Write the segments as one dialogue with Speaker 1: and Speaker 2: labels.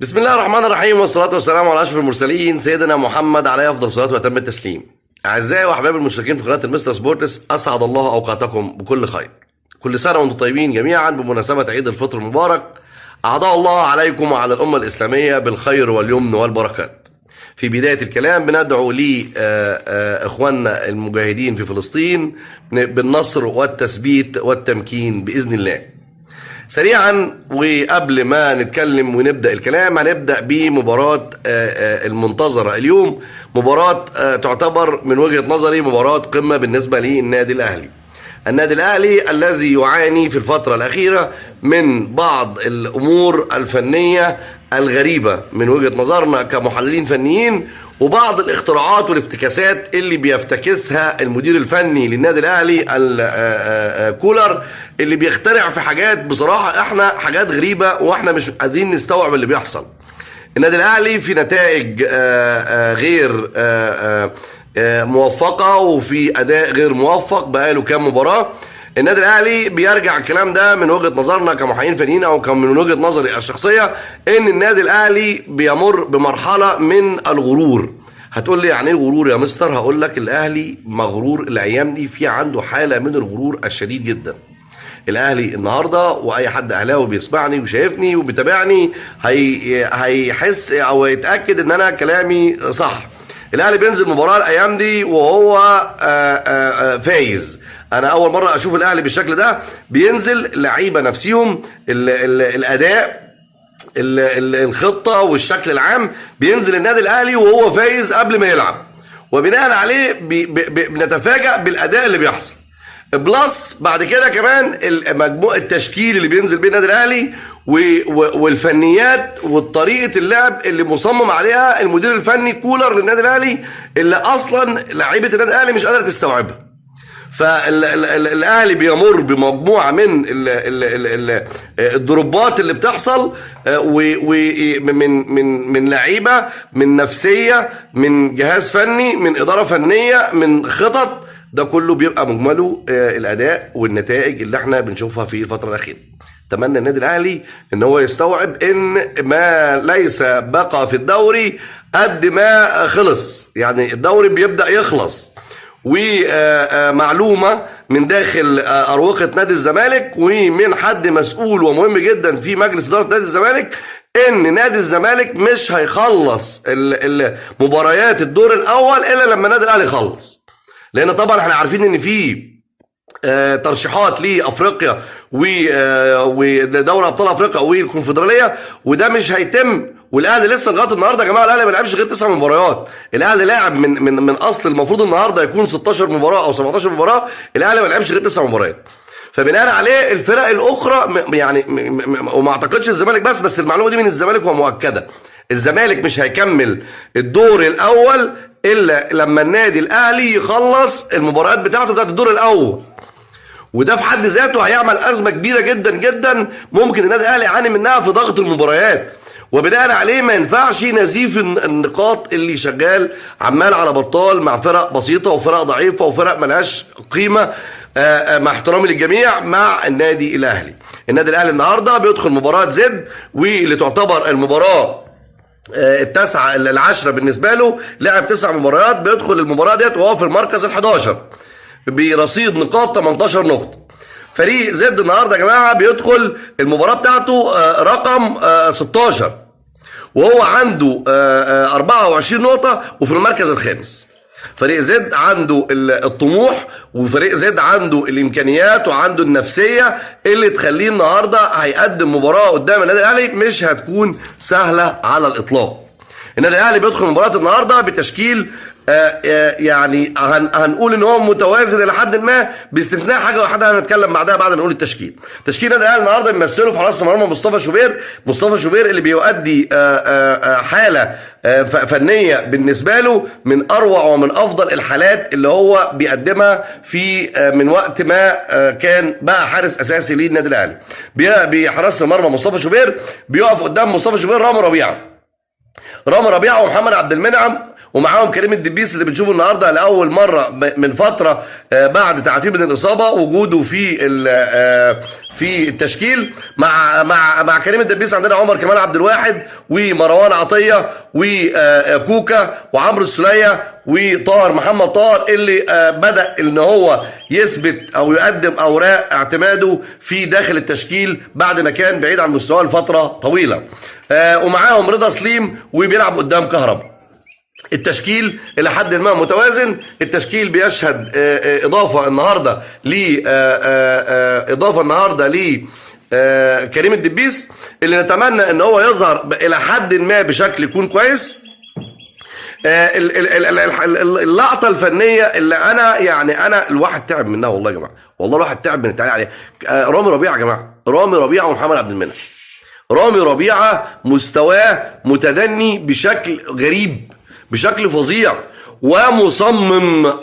Speaker 1: بسم الله الرحمن الرحيم، والصلاة والسلام على أشرف المرسلين سيدنا محمد عليه أفضل الصلاة وأتم التسليم. أعزائي وأحبابي المشتركين في قناة المستر سبورتس، أسعد الله أوقاتكم بكل خير. كل سنة وأنتم طيبين جميعا بمناسبة عيد الفطر المبارك. أعاده الله عليكم وعلى الأمة الإسلامية بالخير واليمن والبركات. في بداية الكلام بندعو لإخواننا المجاهدين في فلسطين بالنصر والتثبيت والتمكين بإذن الله. سريعا وقبل ما نتكلم ونبدا الكلام، هنبدا بمباراة المنتظره اليوم، مباراة تعتبر من وجهه نظري مباراة قمة بالنسبة للنادي الاهلي. النادي الاهلي الذي يعاني في الفترة الاخيرة من بعض الامور الفنية الغريبة من وجهه نظرنا كمحللين فنيين، وبعض الاختراعات والافتكاسات اللي بيفتكسها المدير الفني للنادي الاهلي كولر، اللي بيخترع في حاجات بصراحة احنا حاجات غريبة واحنا مش قادرين نستوعب اللي بيحصل. النادي الاهلي في نتائج غير موفقة وفي اداء غير موفق بقاله كام مباراة. النادي الاهلي بيرجع الكلام ده من وجهه نظرنا كمحللين فنيين او من وجهه نظري الشخصية ان النادي الاهلي بيمر بمرحلة من الغرور. هتقول لي يعني ايه غرور يا مستر؟ هقول لك الاهلي مغرور الايام دي، في عنده حاله من الغرور الشديد جدا. الاهلي النهارده، واي حد اهلاوي بيسمعني وشايفني وبيتابعني هيحس او يتاكد ان انا كلامي صح. الاهلي بينزل مباراة الايام دي وهو فايز. انا اول مرة اشوف الاهلي بالشكل ده، بينزل لعيبة نفسيهم ال ال الاداء ال ال الخطة والشكل العام، بينزل النادي الاهلي وهو فايز قبل ما يلعب، وبناء عليه بنتفاجأ بالاداء اللي بيحصل. plus بعد كده كمان مجموع التشكيل اللي بينزل بيه النادي الاهلي والفنيات وطريقه اللعب اللي مصمم عليها المدير الفني كولر للنادي الاهلي، اللي اصلا لعيبة النادي الاهلي مش قادرة تستوعبها. فالاهلي بيمر بمجموعه من الضربات اللي بتحصل ومن من من لعيبة، من نفسية، من جهاز فني، من ادارة فنية، من خطط. ده كله بيبقى مجمله الاداء والنتائج اللي احنا بنشوفها في الفترة الاخيرة. اتمنى النادي الاهلي ان هو يستوعب ان ما ليس بقى في الدوري قد ما خلص، يعني الدوري بيبدا يخلص. ومعلومه من داخل اروقة نادي الزمالك ومن حد مسؤول ومهم جدا في مجلس ادارة نادي الزمالك، ان نادي الزمالك مش هيخلص مباريات الدور الاول الا لما النادي الاهلي يخلص، لان طبعا احنا عارفين ان في ترشيحات لافريقيا ودوري ابطال افريقيا والكونفدراليه، وده مش هيتم والاهلي لسه لغاية النهارده يا جماعة الاهلي ما لعبش غير 9 مباريات. الاهلي لاعب من اصل المفروض النهارده يكون 16 مباراة او 17 مباراة، الاهلي ما لعبش غير 9 مباريات. فبناء عليه الفرق الاخرى يعني وما اعتقدش الزمالك، بس المعلومة دي من الزمالك ومؤكده، الزمالك مش هيكمل الدور الاول الا لما النادي الاهلي يخلص المباريات بتاعته بتاعت الدور الاول. وده في حد ذاته هيعمل ازمة كبيرة جدا جدا ممكن النادي الاهلي يعاني منها في ضغط المباريات. وبناء عليه ما ينفعش نزيف النقاط اللي شغال عمال على بطال مع فرق بسيطة وفرق ضعيفة وفرق ملهاش قيمه، مع احترامي للجميع، مع النادي الاهلي. النادي الاهلي النهارده بيدخل مباراة زد، واللي تعتبر المباراة التاسعة العاشرة بالنسبة له. لعب 9 مباريات، بيدخل المباراة ديت وهو في المركز ال11 برصيد نقاط 18 نقطه. فريق زد النهارده يا جماعة بيدخل المباراة بتاعته رقم 16 وهو عنده 24 نقطة وفي المركز الخامس. فريق زد عنده الطموح، وفريق زد عنده الامكانيات وعنده النفسية اللي تخليه النهارده هيقدم مباراة قدام النادي الاهلي مش هتكون سهلة على الاطلاق. النادي الاهلي بيدخل مباراة النهارده بتشكيل يعني هنقول ان هو متوازن الى حد ما، باستثناء حاجة واحدة هنتكلم بعدها بعد ما نقول التشكيل. تشكيل النادي الاهلي النهارده بيمثله في حراسة المرمى مصطفى شوبير، مصطفى شوبير اللي بيؤدي حاله فنية بالنسبة له من اروع ومن افضل الحالات اللي هو بيقدمها في من وقت ما كان بقى حارس اساسي للنادي الاهلي. بحراسه المرمى مصطفى شوبير، بيقف قدام مصطفى شوبير رامي ربيعة، رامي ربيعة ومحمد عبد المنعم. ومعاهم كريم الدبيس اللي بنشوفه النهارده لاول مرة من فترة بعد تعافيه من الاصابة، وجوده في التشكيل مع كريم الدبيس. عندنا عمر كمال عبد الواحد ومروان عطية وكوكا وعمرو السوليه وطاهر محمد طاهر اللي بدا ان هو يثبت او يقدم اوراق اعتماده في داخل التشكيل بعد ما كان بعيد عن مستواه لفترة طويلة. ومعاهم رضا سليم وبيلعب قدام كهربا. التشكيل الى حد ما متوازن، التشكيل بيشهد اضافه النهارده ل اضافه النهارده ل كريم الدبيس اللي نتمنى ان هو يظهر الى حد ما بشكل يكون كويس. اللقطة الفنية اللي انا يعني انا الواحد تعب منها والله يا جماعة، والله الواحد تعب من التعليق عليها. رامي ربيعة يا جماعة، رامي ربيعة ومحمد عبد المنعم. رامي ربيعة مستواه متدني بشكل غريب، بشكل فظيع، ومصمم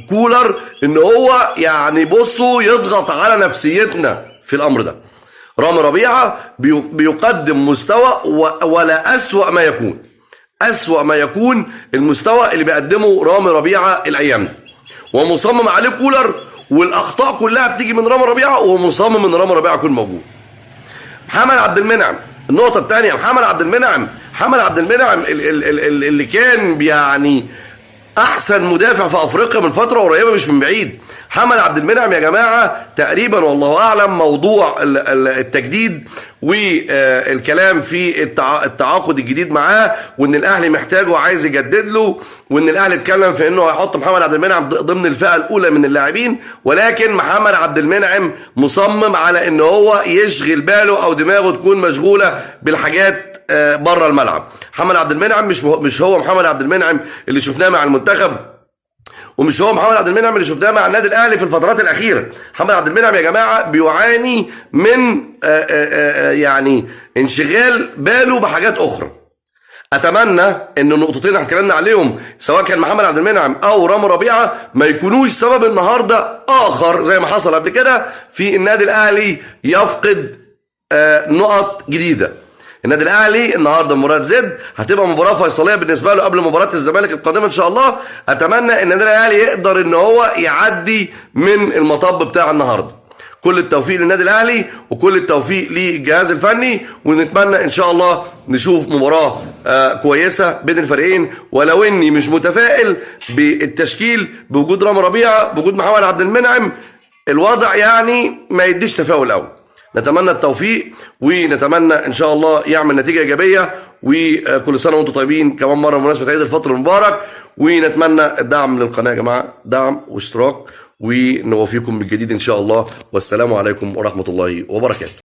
Speaker 1: كولر ان هو يعني بصوا يضغط على نفسيتنا في الامر ده. رامي ربيعة بيقدم مستوى ولا اسوأ ما يكون، اسوأ ما يكون المستوى اللي بيقدمه رامي ربيعة الايام دي، ومصمم عليه كولر، والاخطاء كلها بتيجي من رامي ربيعة، ومصمم ان رامي ربيعة يكون موجود. محمد عبد المنعم، النقطة الثانية، محمد عبد المنعم، محمد عبد المنعم اللي كان يعني أحسن مدافع في أفريقيا من فترة قريبة مش من بعيد. محمد عبد المنعم يا جماعة تقريبا والله أعلم موضوع التجديد والكلام في التعاقد الجديد معاه، وإن الأهلي محتاجه وعايز يجدد له، وإن الأهلي اتكلم في إنه هيحط محمد عبد المنعم ضمن الفئة الأولى من اللاعبين، ولكن محمد عبد المنعم مصمم على إن هو يشغل باله أو دماغه تكون مشغولة بالحاجات بره الملعب. محمد عبد المنعم مش هو محمد عبد المنعم اللي شفناه مع المنتخب، ومش هو محمد عبد المنعم اللي شفناه مع النادي الاهلي في الفترات الاخيرة. محمد عبد المنعم يا جماعة بيعاني من يعني انشغال باله بحاجات اخرى. اتمنى ان النقطتين اللي اتكلمنا عليهم سواء كان محمد عبد المنعم او رامي ربيعة ما يكونوش سبب النهارده اخر زي ما حصل قبل كده في النادي الاهلي يفقد نقط جديدة. النادي الاهلي النهارده مباراة زد هتبقى مباراة فيصليه بالنسبة له قبل مباراة الزمالك القادمة ان شاء الله. اتمنى ان النادي الاهلي يقدر ان هو يعدي من المطب بتاع النهارده. كل التوفيق للنادي الاهلي وكل التوفيق للجهاز الفني، ونتمنى ان شاء الله نشوف مباراة كويسة بين الفريقين، ولو اني مش متفائل بالتشكيل بوجود رامي ربيعة بوجود محمد عبد المنعم، الوضع يعني ما يديش تفاؤل قوي. نتمنى التوفيق ونتمنى ان شاء الله يعمل نتيجة ايجابية، وكل سنة وانتم طيبين كمان مرة بمناسبة عيد الفطر المبارك، ونتمنى الدعم للقناة يا جماعة، دعم واشتراك، ونوافيكم بالجديد ان شاء الله. والسلام عليكم ورحمة الله وبركاته.